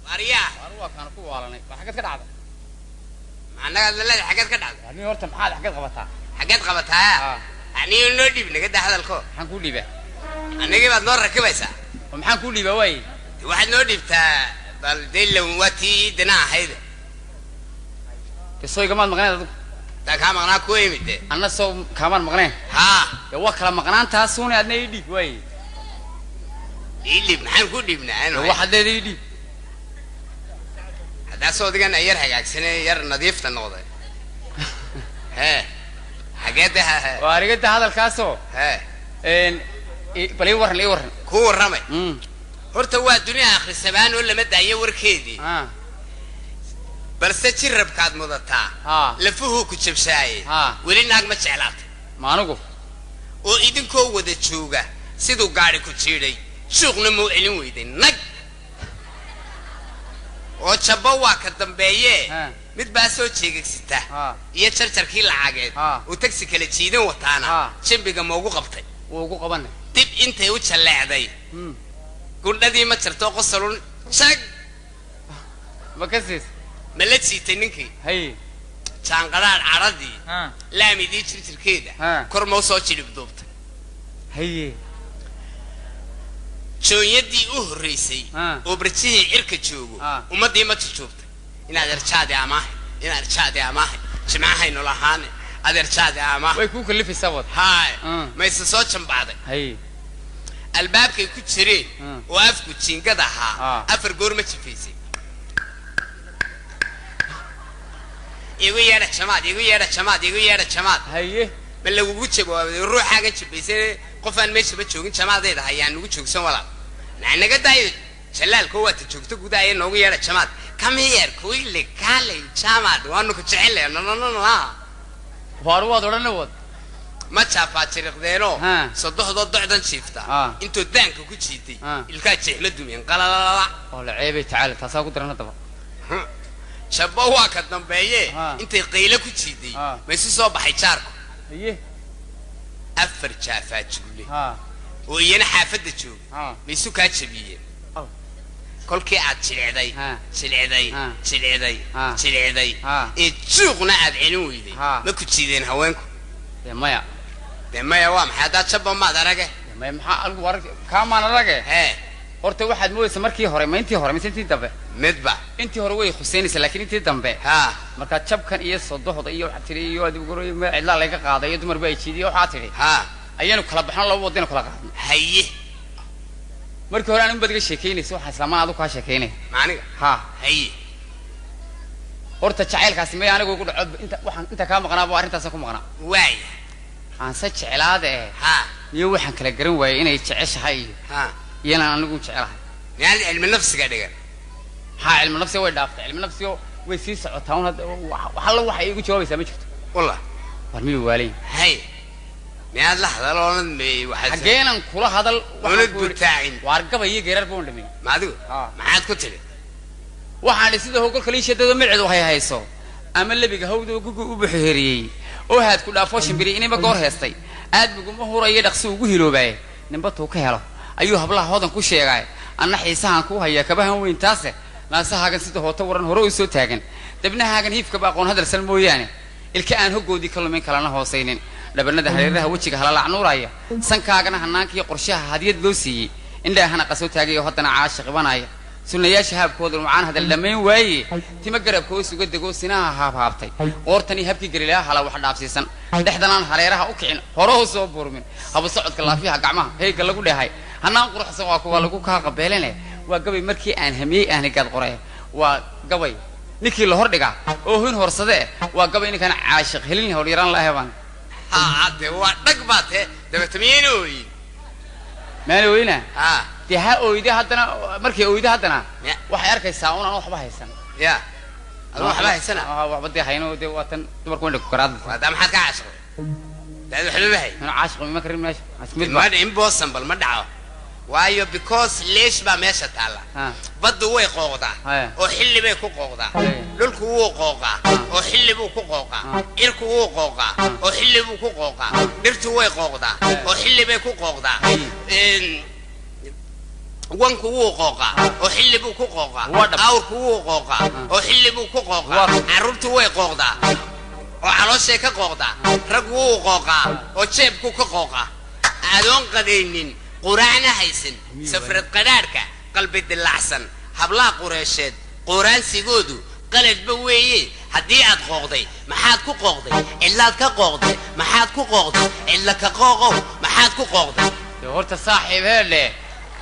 Waaryaa. Waar waa kaana ku waalanay, waa xagad ka dhacda. Macnagaad la leedahay xaggeed ka dhacday? Nin horta maxaad xagad qabataa? Xaggeed qabataa? Ah. Aniga noo dhiib, naga daa hadalko. Maxaan kuu dhiibaa? Anigii baad noo rakibaysaa. Oo maxaan kuu dhiibaa waaye? Dee waxaad noo dhiibtaa bal daylow, waa tii dina ahayd. Dee soo igamaad maqneed adigu. Taa kaa maqnaa ku imid de. Anna soo kaamaan maqneen. Haa. Dee waa kala maqnaantaasuune, adna ii dhiib waaye. Ii dhiib? Maxaan ku dhiibnaa? Dee waxaad leedahay ii dhiib. Haddaa soo digan yar hagaagsane, yar nadiifta noqday, hee, xageed de? Waa arigada hadalkaasoo. Hee. Bal ii warran, ii warran. Ku warramay. Horta waa dunia akhrisabaan oo lama daayo warkeedii. Balse jirabkaad mudataa. Lafuhuu ku jabshaaye. Weli naag ma jeclaatay? Ma anigu? Oo idinkoo wada jooga siduu gaadhi ku jiidhay, suuqna mau celin weyday nag oo jabbo waa ka dambeeyee. Mid baa soo jeegagsita iyo jarjarkii lacageed oo tagsi kala jiidan wataana jambiga ma ugu qabtay? Wuu ugu qabanay. Dib intay u jalleecday gundhadii ma jarto, qosolun jag. Ma ka siis? Ma la jiitay ninkii? Haye. Jaanqadhaadh cadhadii laamidii jirjirkeeda kor ma usoo jilib duubtay? Haye. Joonyadii u horraysay oo barjihii cirka joogo ummaddii ma jujuubtay? In adeerjaadi amaahay, in adeerjaadi amaahay, jimcahaynu lahaane adeerjaadi amaahay. Way kuu kalifaysaa wad. Haay. Mayse soo jambacday? Haye. Albaabkay ku jireen oo afku jiingad ahaa afar goor ma jifaysay? Igu yeedha jamaad, igu yeedha jamaad, igu yeedha jamaad. Haye. Ma lagugu jawaabay ruuxaagan jibaysay? Qofaan meeshaba joogin jamaadayda hayaan nugu joogsan walaal, naga daayo jalaalko, waata joogto gudaaya noogu yeedha jamaad. Come here quickly, kaalay jamaad, waanu ku jecel no. Waar waad odhana wad. Ma jaafaa jiriqdeenoo sodohdoo docdan jiifta intoo daanka ku jiitay ilkaa jeexma dumeen qalalala. Oo la ceebay tacaala, taasaa ku daran haddaba. Jabbo waa ka dambeeye. Intay qaylo ku jiiday ma isu soo baxay jaarku? Haye. Afar jaafaa jugle oo iyana xaafadda jooga ma isu kaa jabiyeen? Oh. Kolkii aad jilicday, jilicday, jilicday, jilicday ee juuqna aad celin weyday, ma ku jiideen haweenku? Dee maya. Dee maya waa maxay haddaad jabba maad arage? Dee maya, maxaa adigu war kaamaan arage? Hee. Horta waxaad moodaysaa markii hore, ma intii hore mise intii dambe? Midba. Intii hore way khuseynaysaa, laakiin intii dambe markaa jabkan iyo sodohda iyo waxaad tidhi iyo adigu cidlaa laga qaaday iyo dumar baa ay jiidiyo waxaa tidhi ayaanu kala baxno, laba wadaynu kala qaadno. Haye. Markii hore anigu baad iga sheekaynaysa, waxaa islaamaan adigu kaa sheekaynaya. Maaniga? Ha. Haye. Horta jacaylkaasi may anigu igu dhaco, inta waxaan inta kaa maqnaaba arrintaasa ku maqnaa. Waaya. Aanse jeclaada eh iyo waxaan kala garan waayey inay jeceshahay iyo inaan anigu jecelahay. Miyaan cilmi nafsiga dhigan? Maxaa cilmi nafsiga? Way dhaaftay cilmi nafsiga, way sii socotaa un hadda. Wax alla waxay iigu jawaabaysaa ma jirto. Wallah. War miyuu waalayn? Haye, miyaad la hadal oonad waxaad xaggeenan kula hadal waxaan Oonad ku yidhi- butaacin. Waar gabay iyo geerar baan dhamay. Ma adigu? Ha. Maxaad ku tidhi? Waxaan sida hogolka liishadada milcidu hay hayso ama lebiga hawda gugu u buxuheriyey oo haad ku dhaafoo shimbiri inayba goor heestay aadmiguma hurayo dhaqsi ugu hiloobaaye, ninba tuu ka helo ayuu hablaha hodan ku sheegaay. Anna xiisahan kuu hayaa kabahan weyn taase, naasahaagan sida hooto waran hore u soo taagan, dabnahaagan hiifkaba aqoon hadalsan mooyaane, ilka aan hoggoodii ka lumin kalana hoosaynin, dhabanada hareeraha wejiga halalaac nuuraya, sankaagana hanaankiiyo qorshaha hadiyad loo siiyey, indhahana qasoo taagay oo haddana caashiq ibanaya, sunnayaasha haabkooda nucaan hadal dhammayn waaye, tima garabka hoos uga dego sinaha haabhaabtay, qoortanii habkii garilaha hala wax dhaafsiisan, dhexdanaan hareeraha u kicin hore u soo buurmin, habu socodka laafiyaha gacmaha heyga lagu dheehay, hanaan quruxsan waa kuwa lagu kaa qabeelane. Waa gabay markii aan hamiyey ahni gaad qoray, waa gabay ninkii la hordhigaa oo hoyn horsade, waa gabay ninkaan caashiq helin horyaraan la ahebaan. Ha, dee waa dhag baa tee, dabeeta miyayna ooyin? Maana weyna. Dee ha oyde haddana, markay oyde haddana waxay arkaysaa unaan waxba haysan. Ya, aduu waxba haysana? Ah, waxba dee hayno, dee waa tan dumarku wandha ku karaad. Waa daa, maxaad ka caashiqday daad waxba hay? Anu caashiq ima karin meesha isku mid ma ba. Impossible, ma dhaco. Waayo, because leesh baa meesha taalla. Baddu way qooqdaa oo xilli bay ku qooqdaa. Dhulku wuu qooqaa oo xilli buu ku qooqaa. Cirku wuu qooqaa oo xilli buu ku qooqaa. Dhirtu way qooqdaa oo xilli bay ku qooqdaa. Wanku wuu qooqaa oo xilli buu ku qooqaa. Waa dhab. Awrku wuu qooqaa oo xilli buu ku qooqaa. Waa run. Carruurtu way qooqdaa oo calooshay ka qooqdaa. Rag wuu qooqaa oo jeebku ka qooqaa. Adoon qadaynin, quraacna haysan, safrad qadhaadhka, qalbi dilaacsan, hablaha Qureysheed qooraansigoodu qaladba weeye. Haddii aad qooqday, maxaad ku qooqday? Cidlaad ka qooqday. Maxaad ku qooqday? Cidla ka qooqow, maxaad ku qooqday? Dee horta saaxiib, heele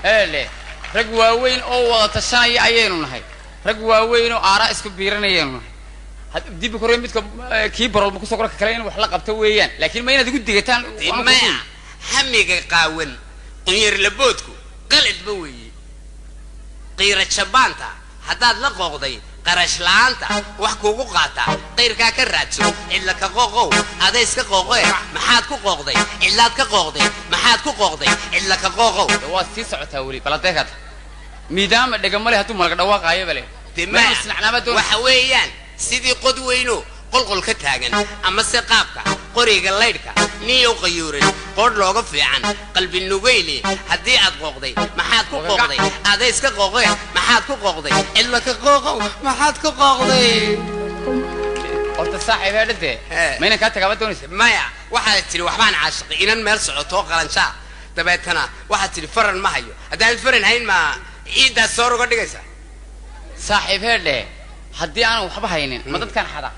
heele, rag waaweyn oo wada tashanaya ayaynu nahay, rag waaweyn oo aaraa isku biiranayaynu nahay. Dib kore midka kii barolma kusoo kora, ka kale in wax la qabto weeyaan, laakiin ma inaad igu digataan? Dee maya, hamiga qaawan, qunyar laboodku qaladba weeye. Qiira jabaanta haddaad la qooqday, qarash la'aanta wax kuugu qaata, qayrkaa ka raadso. Cidla ka qooqow, adayska qooqee, maxaad ku qooqday? Cidlaad ka qooqday. Maxaad ku qooqday? Cidla ka qooqow. Dee waad sii socotaa weli baladeekata miidaama dhegama le hadduu malaga dhawaaqaayo bale. Dee ma maya, isnacnaaba doon. Waxa weeyaan sidii qod weyno qolqol ka taagan, ama se qaabka qoriga laydhka niyow qayuuran, qoodh looga fiican, qalbi nugeyle. Haddii aad qooqday, maxaad ku qooqday? Adayska qooqee, maxaad ku qooqday? Cidla ka qooqow, maxaad ku qooqday? Horta saaxiib, heedhade, ma inaan kaa tagaaba doonaysa? Maya, waxaad tidhi waxbaan caashiqay inan meel socotoo qalanjaa, dabeetana waxaad tidhi faran ma hayo. Haddaan faran hayn, ma ciiddaas soor uga dhigaysa? Saaxiib, heedhe, haddii aanan waxba haynin, ma dadkaan xada?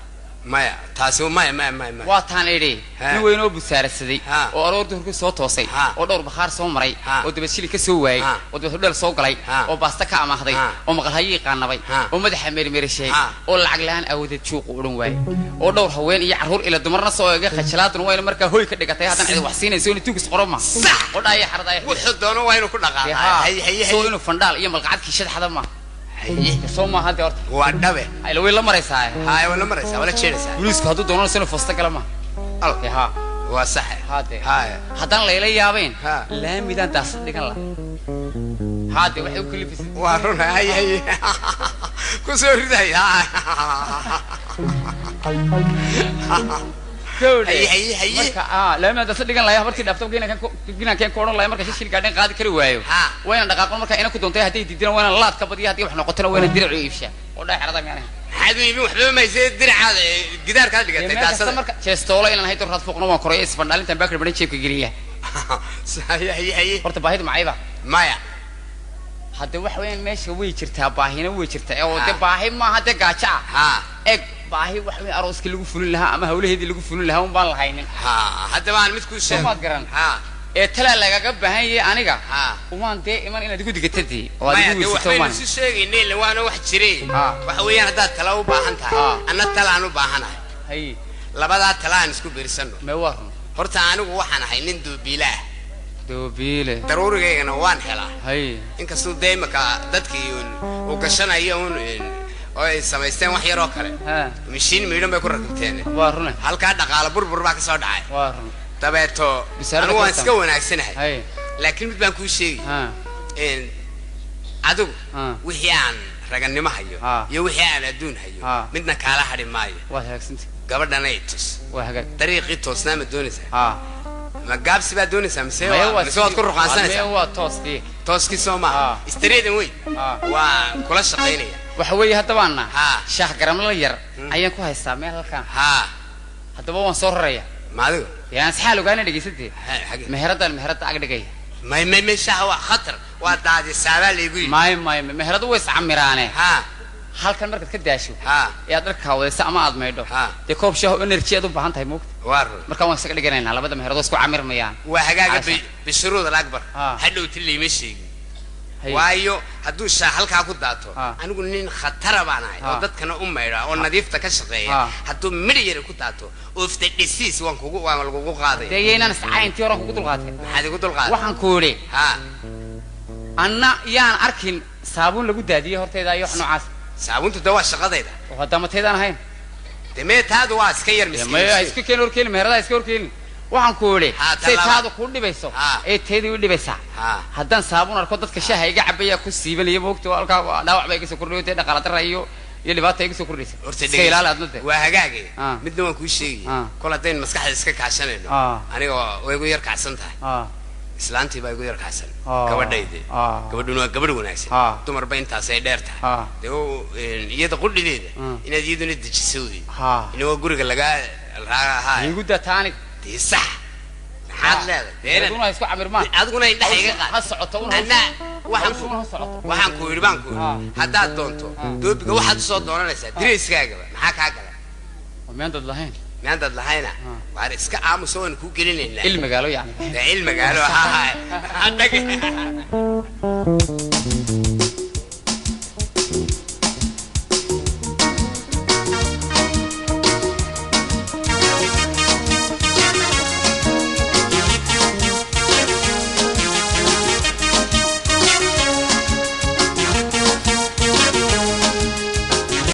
Maya, taasi maya, maya, maya, maya. Waa taan idhi nin weyn oo busaarasaday oo aroor duhurkii soo toosay oo dhowr bakhaar soo maray oo dabad shili ka soo waayey oo dabad hudheel soo galay oo baasta ka amaahday oo maqalhayii qaanabay oo madaxa meermeerishay oo lacag la'aan aawadeed juuqu odhan waayey oo dhowr haween iyo carruur ila dumarna soo eega, khajalaaduna wayna markaa hoy ka dhigatay, haddana cid wax siinayso inuu tuugis qoro ma qodhaaya xaradaaya. Wuxuu doono waa inuu ku dhaqaaqa. Hay, hay, hay. Soo inuu fandhaal iyo malqacad kiishad xada ma soo maaha dee horta? Waa dhabe. Ila way la maraysaa. Haya, waa la maraysaa, waa la jeedaysaa. Booliisku hadduu doonana inuu foosta gala ma Al. Dee haa. Waa sax. Haa dee. Haya. Haddaan layla yaabayn, laamidaan daasad dhigan laha. Haa dee, waxay u kalifisay. Waa run. Hay, hay, ku soo riday. Gawdhe. Haye, haye, haye. Marka laamidaan daasad dhigan lahay, habartii dhaafto ginaan keen ku odhan lahay. Marka shishil gaadhan qaadi kari waayo, waa inaan dhaqaaqo. Marka ina ku doontay, hadday diidina waa inaan laad ka badiya, haddii wax noqotona waa inaan dirac u iibshaa oo dhaa xerada miyaanahay. Maxaad u iibin? Waxba mayse, diracaad gidaarkaad Dee dhigatay. meel kasta Daasada. Marka jeestoolo inaan hay doraad fuuqna waan koray, isfandhaalintan baakir badan jeebka geliya. Haye, haye, haye. Horta baahidu macayba? Maya. Hadde waxa weeyaan meesha way jirtaa, baahina way jirtaa oo dee Ha. baahi maaha dee gaajo ah. Eg, baahi waxa weeye arooskii lagu fulin lahaa ama hawlaheedii lagu fulin lahaa un baan lahaynin. Ha, haddaba aan mid kuu sheego. Soo maad garan? Ha. Ee talaa lagaga baahan yahay aniga. Umaan dee iman inaad igu digatadii oo aad Maya, igu dee weysato waxbaynu umaan. isu sheegaynay, ille waana wax jire. Waxa weeyaan, haddaad tala u baahan tahay, anna talaan u baahanahay. Hay. Labadaa tala aan isku biirsanno. Mee, waa run. Horta anigu waxaan ahay nin doobiila ah. Doobiile. Daruurigaygana waan helaa. Hay. Inkastuu dee imaka dadkii uu gashanayo un oo ay samaysteen wax yaroo kale, mishiin miidhan bay ku rakibteen. Waa rune. Halkaa dhaqaalo burbur baa ka soo dhacay. Waa run. Dabeeto Bisaarada anigu waan ka iska wanaagsanahay, laakiin mid baan kuu sheegi. Adigu wixii aan ragannimo hayo iyo wixii aan adduun hayo, midna kaala hadhi maayo. Waad hagaagsantay. Gabadhanay tus. Waa hagaag. Dariiqii toosnaa ma doonaysaa? Ha. Ma gaabsi baad doonaysaa mise Maya, waa mise waad ku ruqaansanaysaa? Maya, waa tooskii. Tooskii soo maaha? Straight way. Waan kula shaqaynaya. Waxa weeye haddabaana shaah garamla yar ayaan ku haystaa meel halkaan. Haddaba waan soo raraya. Ma adigo? Dee aan saxaal ogaana, dhegaysatee. Xagee? Meheradaan meherada ag dhigaya. May, may, may, shaaha waa khatar, waa daadisaabaa laygu yidhi. May, may, meheradu way iscamiraane. Halkan markaad ka daasho ee aad dharka wadaysa ama aad maydho, dee koob shaah oo energy aad u baahan tahay, moogta. Waa run. Markaan waan isaga dhiganaynaa, labada meheradoo isku camirmayaan. Waa hagaaga. Caasha. Bishuruud alakbar. Hadhowti layma sheegin. Waayo, hadduu shaah halkaa ku daato, anigu nin khatara baan ahay oo dadkana u maydha oo nadiifta ka shaqeeya. Hadduu midh yar ku daato, of the disease waan kugu waan lagugu qaadaya. Dee yaynaan iscayntii horan kugu dulqaatay. Maxaad igu dulqaaday? Waxaan ku idhi, anna yaan arkin saabuun lagu daadiyey hortayda iyo wax noocaas. Saabuntu de waa shaqadayda. Oo haddaa mateydaan ahayn. Dee mee, taadu waa iska yar Dee miskiin. maya, ha iska keeni, horkeeni meherada, ha iska horkeeni. Waxaan ku idhi, Ha, say tallaaba. taadu kuu dhibayso ee teedii u dhibaysaa. Haddaan saabuun arko, dadka shaaha iga cabaya ku siibanaya, moogta halkaa waa dhaawac baa iga soo kordhay, dee dhaqaala darra iyo dhibaata iga soo kordhaysa. Horta Iska ilaali adna de. Waa hagaage. Midna waan kuu sheegaya. Kol haddaynu maskaxda iska kaashanayno, aniga way igu yar kacsan tahay. Islaantii baa igu yar kacsan. Gabadhayde. Gabadhuna waa gabadh wanaagsan. Dumarba intaasay dheer tahay. Dee iyada qudhideeda inaad iyaduna dejiso wey. Ina waa guriga lagaa raahaa. Igu daa taanig. Dee sax, maxaad leedahay? Dee Aduna ha isku camirmaan. Adiguna indhaha iga qaad. Ha socoto un. Anna waxaan ku Hawshuna ha socoto. Waxaan ku yidhi, baan ku yidhi, haddaad doonto doobiga waxaad usoo doonanaysaa dirayskaagaba, maxaa kaa gala? Miyaan dad lahayn? Miyaandaad lahayna? Waar iska aamusa, waanu kuu gelinaynaa. Il magaalo yani. Dee il magaalo, ha ha.